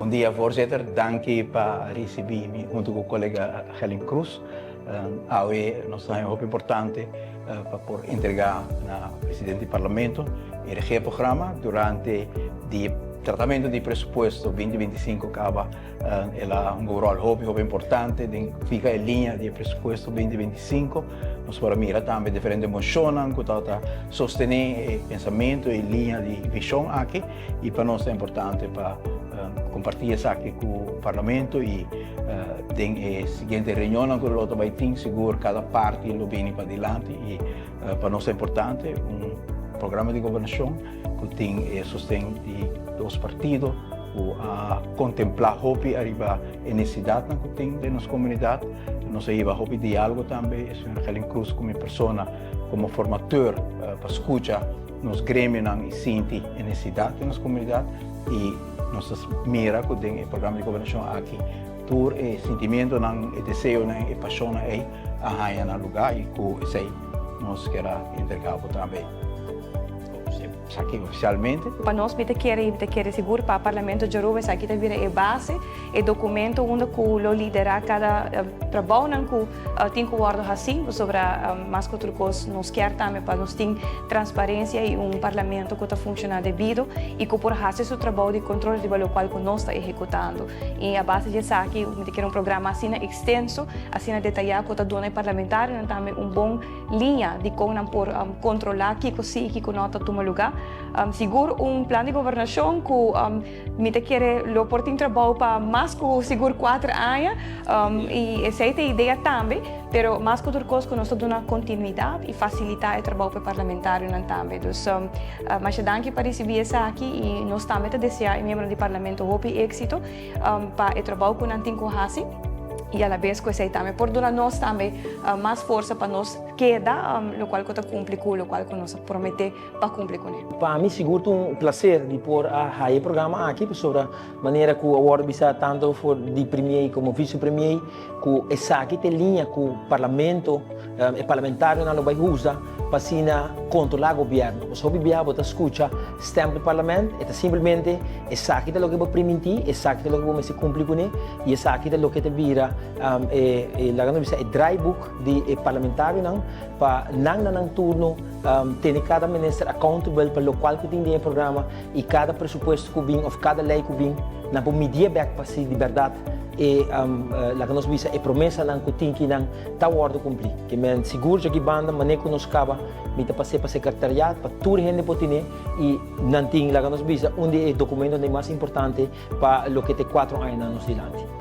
Bon dia, voorzitter. Danki pa risibí mi huntu ku kolega Gelin Cruz. Awe nos ta haña hopi importante pa por entregá na presidente di parlamento e regeerprogramma durante di tratamentu di presupuesto 2025. Kaba el a hunga un ròl hopi hopi importante den fija e liña di e presupuesto 2025. Nos por a mira tambe diferente moshonnan ku tabata sostené e pensamentu i liña di vishon aki. I pa nos ta importante pa kompartí esaki ku parlamento i den e siguiente reunionnan ku lo ta bai tin sigur kada parti lo bini padilanti i pa nos ta importante un programa di gobernashon ku tin e sosten di dos partido ku a kontemplá hopi ariba e nesesidatnan ku tin den nos komunidat. Nos a hiba hopi diálogo tambe, e señor Gelin Cruz ku mi persona komo formateur pa skucha nos gremionan i sinti e nesesidat den nos komunidat i nos ta mira ku den e programa di gobernashon aki tur e sintimientonan, e deseonan, e pashonnan ei a haña nan lugá i ku esei nos kier a entregá bo tambe esaki ofisialmente. Pa nos mi ta kere i mi ta kere sigur pa Parlamento djaruba esaki ta bira e base, e documento unda cu lo lidera cada trabounan cu tin cu wordo haci, pasobra mas cu otro cos nos kier tambe pa nos tin transparencia y un Parlamento cu ta funciona debido y cu por haci su trabou di control riba locual cu nos ta ehecutando. Y a base di esaki mi ta kere un programa asina extenso, asina detaya cu ta duna e parlamentarionan tambe un bon liña di con nan por controla kico si y kico no ta tuma luga. Sigur un plan di gobernacion cu Mi ta kere lo por tin trabou pa mas ku sigur kuater aña i esei ta e idea tambe, pero mas ku tur kos ku nos ta duna kontinuidat i fasilitá e trabou pa e parlamentarionan tambe. Dus masha danki pa risibí esaki i nos tambe ta deseá e miembronan di parlamento hopi éksito pa e trabou ku nan tin ku hasi i alabes ku esei tambe por duna nos tambe mas forsa pa nos keda lokual ku ta kumpli ku lokual ku nos a prometé. Pa cumpli cune. Pa mi sigur ta un placer di por a haya e programa aki pasobra manera cu a wordo bisa tanto for di premier como vice premier cu esaki ta e liña cu parlamento e parlamentarionan lo bay usa pa asina controla gobierno. Pasobra hopi biaha bo ta scucha stempel parlament e ta simplemente esaki ta loke bo priminti, esaki ta loke bo mester cumpli cune y esaki ta loke ta bira e laga nos bisa e draaiboek di e parlamentarionan pa nan na nan turno tene kada minister accountable pa lokual ku tin den e programa i kada presupuesto ku bin òf kada lei ku bin, nan por midié bèk pa si di bèrdat e laga nos bisa e promesanan ku tin ki nan ta wòrdu kumplí. Ke men sigur djaki banda manera ku nos kaba mi ta pas'é pa sekretariat pa tur hende por tine i nan tin laga nos bisa un di e dokumentonan di mas importante pa loke ta e kuatro añanan nos dilanti.